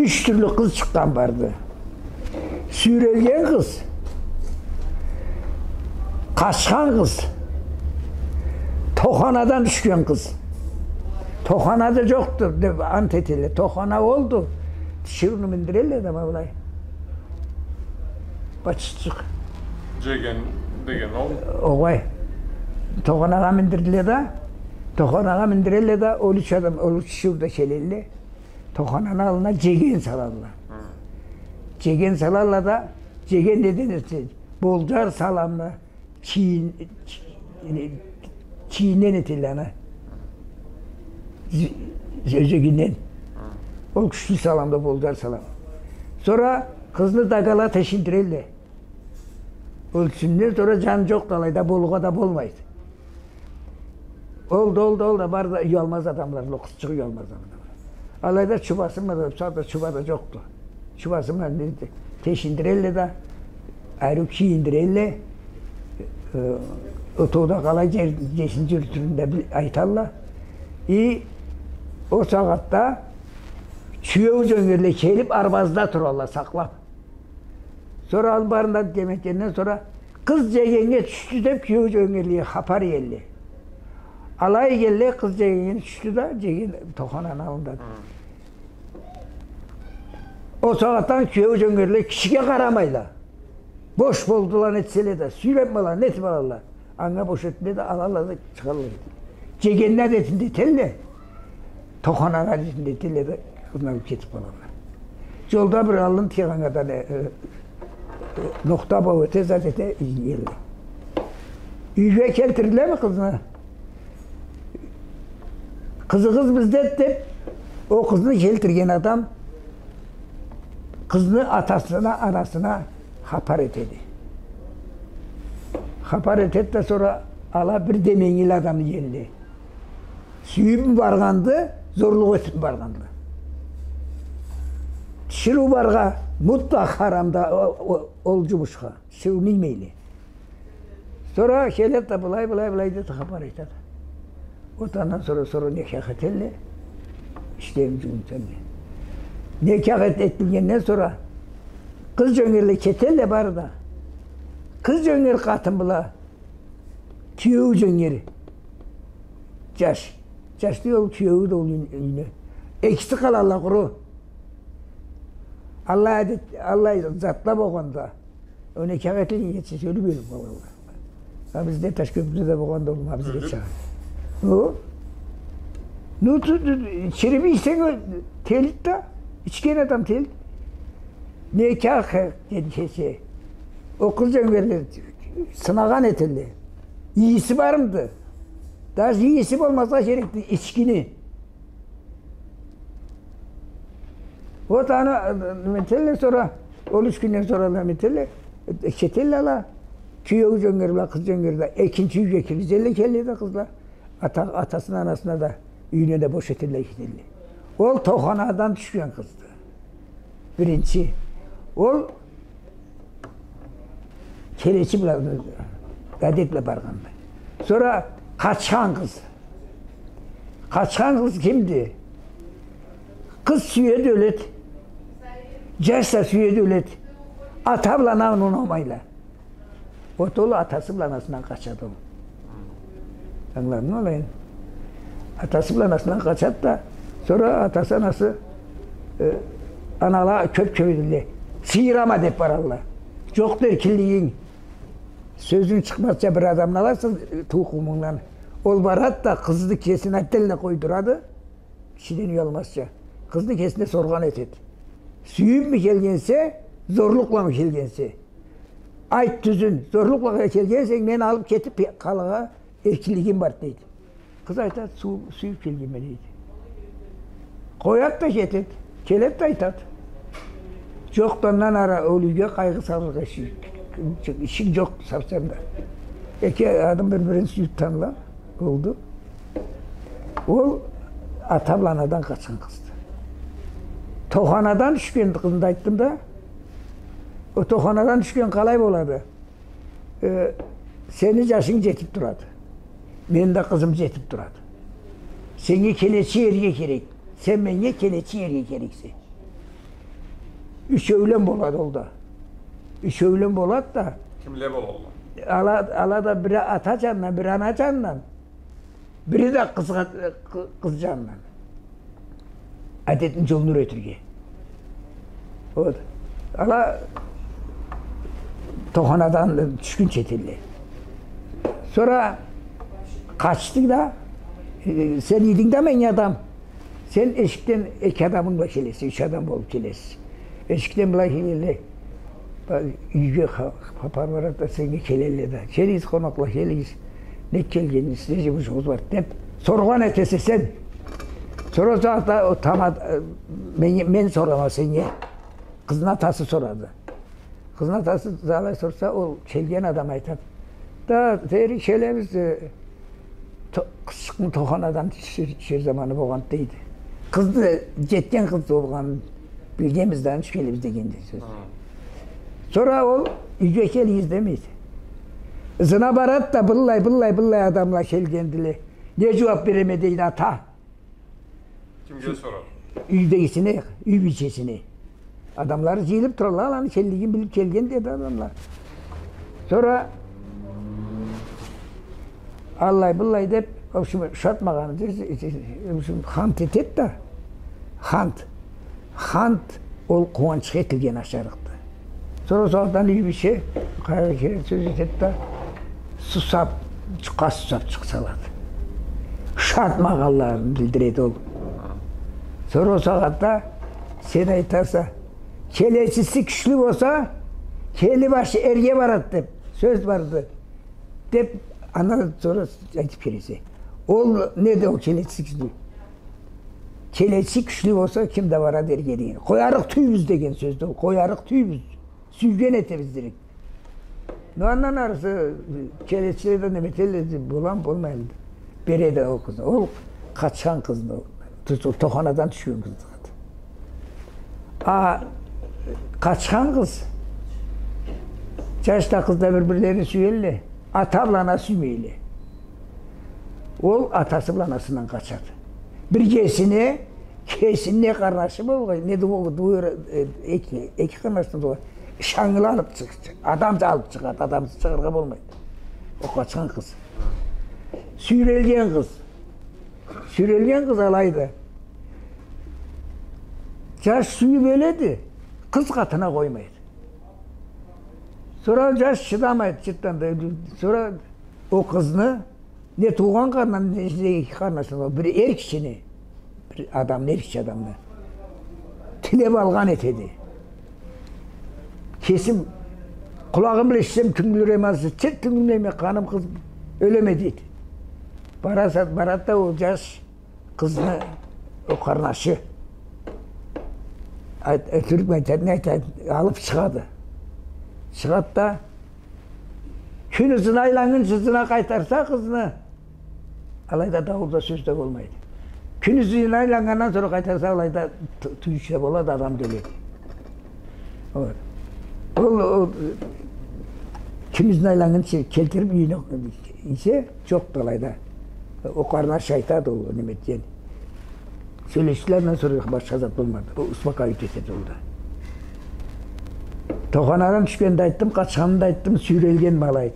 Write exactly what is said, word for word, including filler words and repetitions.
Юч тюрлю къыз чыкъгъан барды. Сюйрелген къыз, къачхан къыз, тоханадан тюшген къыз. Тохана да джокъду, деб ант этелле. Тохана олду. Тиширыуну миндирелле да, ма былай. Бачычыкъ. Джеген деген ол. Огъай. Тоханагъа миндирдиле да, тоханагъа миндирелле да, ол юч адам, ол юч тиширыу да келелле. Тохананы аллына джеген салалла. Хы. Джеген салалла да, джеген неден эсе, болджар саламны, чийин-, чи-, чийинден этелле аны. З-, зёзегинден. Хы. Ол кючлю саламды, болджар салам. Сора къызны дагъала тешиндирелле. Ёлсюнден сора джаны джокъду, алайда болургъа да болмайды. Олду, олду, олду, бары да уялмаз адамла, ол къызчыкъ уялмаз адамла. Алайда чубасынма да, сора чуба да джокъду. Чубасынма да тешиндирелле да, ариу кийиндирелле, э, отоуда къалай джер-, джерсин джюрютюрюн да бил-, айталла. И ол сагъатда киеу джёнгерле келиб, арбазда туралла, сакълаб. Сора алыб барында деметгенден сора, къыз джегеннге тюшдю деб, киеу джёнгерлеге хапар иелле. Алай иелле, къыз джегеннге тюшдю да, джеген тохананы аллында. Хы. Ол сагъатдан киеу джёнгерле кишиге къарамайла. Бош болдула, нетселе да, сюйреб ма ала, нетиб алалла. Анга бош этмей да, алалла да чыгъалла. Джегенни адетинде этелле, тохананы адетинде этелле да, къызны алыб кетиб къалалла. Джолда бир аллын тыйгъаннга да не, э, э, нохта бау эте, зат эте, иелле. Юйге келтирдилеми къызны? Къызыгъыз бизде деб, ол къызны келтирген адам къызны атасына, анасына хапар этеди. Хапар этеди да, сора ала бир деменгили адамны иелле. Сюйюбмю баргъанды, зорлукъ этибми баргъанды. Тиширыу баргъа, мутлакъ харамды о-, о-, ол джумушха. Тиширыу иймейле. Сора келеди да, былай, былай, былай деди, хапар айтады. Вот андан сора, сора некях этелле, ишлерин джумуталла. Некях эт-, этилгенден сора къыз джёнгерле кетелле бары да. Къыз джёнгер къатын бла киеу джёнгер джаш. Джаш дей, ол киеую да ол юй-, юйде. Экиси къалалла къуру. Аллай адет, аллай затла болгъанда, он эки агъа этилген кетсе, сёлюб ёлюб къалалла. А бизде Ташкёпюрде да болгъанды ол, ма бизге чакъы. Ну, ну, ту-, ту-, ичирип ичсенг, телит да, ичген адам телит. Некях, э, деди кече. Ол къыз джёнгерле сынагъан этелле. Ийиси бармыды? Даже ийиси болмаса керекди ичкини. Вот аны, э, неме этелле, сора, ол юч кюнден сора неме этелле, э, кетелле ала. Киеу джёнгер бла къыз джёнгер да экинчи юйге киргизелле, келле да къызла. Ата-, атасына, анасына да, юйюне да бош этелле, кетелле. Ол тоханадан тюшген къызды. Биринчи. Ол келечи бла, адет бла баргъанды. Сора къачхан къыз. Къачхан къыз кимди? Къыз сюеди, ёледи. Джаш да сюеди, ёледи. Ата бла ана унамайла. Вот ол атасы бла анасындан къачады ол. Ангыладынгмы алайын? Атасы бла анасындан къачады да, сора атасы, анасы, э, анала кёп кёбейдиле. Сыйырама деп баралла. Джокъду эркинлигинг. Сёзюнг чыкъмазча бир адамны аларса, э, тукъумунгдан. Ол барады да, къызны кесине отдельно къойдурады. Кишиден уялмазча. Къызны кесине соргъан этеди. Сюйюпмю келгенсе, зорлукъламы келгенсе? Айт тюзюн, зорлукъла келгенсе, мени алып кетип къалыргъа эркинлигим бар, дейди. Къыз айтады, су-, сюйюп келгенме, дейди. Къояды да кетеди, келеди да айтады. Джокъду андан ары ол юйге къайгъы салыргъа иши, иши джокъду совсем да. Эки адам бир-бирин сюйюп таныла, болду. Ол ата бла анадан къачхан къызды. Тоханадан тюшген къызны да айтдым да. Ол тоханадан тюшген къалай болады? Э, сени джашынг джетип турады. Мени да къызым джетип турады. Сеннге келечи эрге керек. Сен меннге келечи эрге керексе. Ючеулен болады ол да. Ючеулен болады да. Кимле болады? Ала, ала да бири ата джанындан, бири ана джанындан. Бири да къызгъа, къы-, къыз джанындан. Адетни джолун юретирге. Вот. Ала тоханадан тюшгюнчю этелле. Сора къачдыкъ да, э, сен ийдинг да, мен адам. Сен эшикден эки адамынг бла келесе, юч адам болуб келесе. Эшикден былай келелле. Ба-, юйге ха-, хапар барады да, сеннге келелле да. Келигиз, къонакъла, келигиз. Нек келгенигиз, не джумушугъуз бар, деб соргъан этесе сен. Сора ол сагъатда ол тамад-, э, мен, мен сорама сеннге. Къызны атасы сорады. Къызны атасы алай сорса, ол келген адам айтады: «Да, бери келебиз, э, то-, къызчыкъны тоханадан тюшюр, тюшюр заманы болгъанды», — дейди. Къызны, джетген къыз болгъанын билгенбиз да, тюшюп келебиз дегенди сёз. Хы. Сора ол юйге келигиз демейди. Ызына барады да, быллай, быллай, быллай адамла келгендиле. Не джууаб береме, дейди, ата. Кимге сорады? Юйдегисине, юй бийчесине. Адамлары джыйылыб туралла, аланы келлигин билиб келген деди адамла. Сора аллай-быллай деб, в общем, ушатмагъаны, в общем, хант этеди да. Хант. Хант ол къууанчха этилген ашарыкъды. Сора ол сагъатдан юй бийче къайгъы кере сёз этеди да, сусаб, джукъа сусаб чыкъ салады. Ушатмагъанларын билдиреди ол. Сора ол сагъатда сен айтаса, келечиси кючлю болса, кели башы эрге барады деб сёз барды, деб, андан сора айтыб келесе. Ол неди ол келечиси кючлю? Келечи кючлю болса, ким да барады эрге деген. Къоярыкъ тюйюлбюз деген сёздю ол. Къоярыкъ тюйюлбюз. Сюйген этебиз директ. Но андан арысы, келечиле да неме этелле, болам, болмайла. Береди ол къызны. Ол къачхан къызды ол. Ту-, ту-, тоханадан тюшген къызды. А къачхан къыз, джаш да, къыз да бир-бирлерин сюелле. Ата бла ана сюймейле. Ол атасы бла анасындан къачады. Бир кесине, кесини не къарнашы болгъан, не ду-, ду-, э, эки, эки къарнашдан болгъан. Шангылы алыб чыгъ-, адам алыб чыгъады, адамсыз чыгъаргъа болмайды. Ол къачхан къыз. Сюйрелген къыз. Сюйрелген къыз алайды. Джаш сюйюб ёледи, къыз къатына къоймайды. Сора джаш чыдамайды, чыртдан да, сора ол къызны не туугъан къарнындан, не, не эки къарнашындан, бир эр кишини, бир адамны, эр киши адамны тилеб алгъан этеди. Кесим къулагъым бла эшитсем, тюнгюлюрем азды, чырт тюнгюлюрме, къаным къызыб ёлеме, дейди. Бараса-, барады да ол джаш къызны ол къарнашы, ай-, э, тюркме айтады, не айтады, алыб чыгъады. Чыгъады да, кюн ызына айланнгынчы ызына къайтарса къызны, алайда дауул да, сёз да болмайды. Кюн ызына айланнгандан сора къайтарса, алайда тю-, тюйюш да болады, адам да ёледи. Ол, ол, ол кюн ызына айланнгынчы келтириб юйюне ийсе, джокъду алайда. Ол къарнаш айтады ол неме этген. Сёлешдиле, андан сора башха зат болмады. Ол успокаивать этеди ол да. Тоханадан тюшгенни да айтдым, къачханны да айтдым, сюйрелген ма алайды.